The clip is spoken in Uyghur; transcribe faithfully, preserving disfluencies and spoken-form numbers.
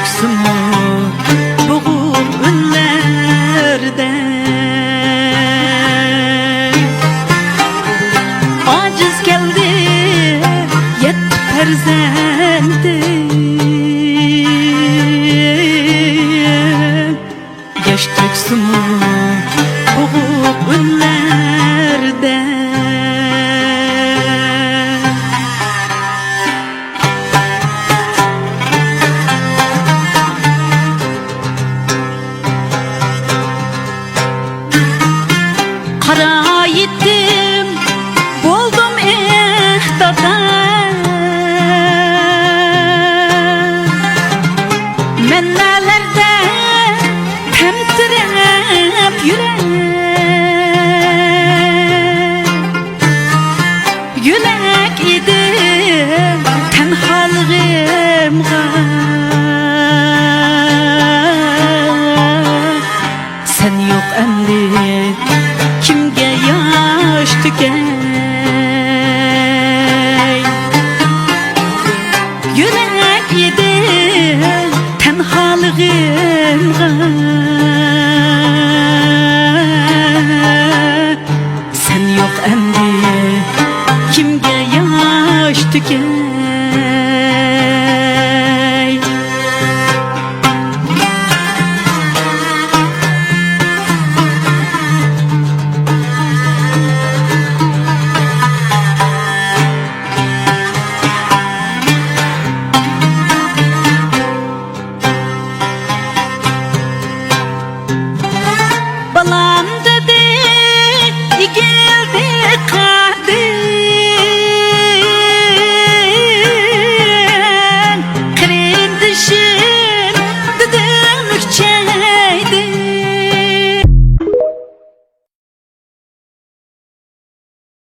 سىمۇ بوغۇق ئۈنلەردە ئاجىز كەلدى يەتتە پەرزەنتى. ياش تۆكسىمۇ بوغۇق ئۈنلەردە. قارا يېتىم بولدۇم، ئېھ، دادا. مەن نەلەردە تەمتىرەپ يۈرەي. يۆلەك ئىدىم تەنھالىقىمغا. سەن يوق ئەمدى كىمگە ياش تۆكەي؟ يۆلەك ئىدىم تەنھالىقىمغا.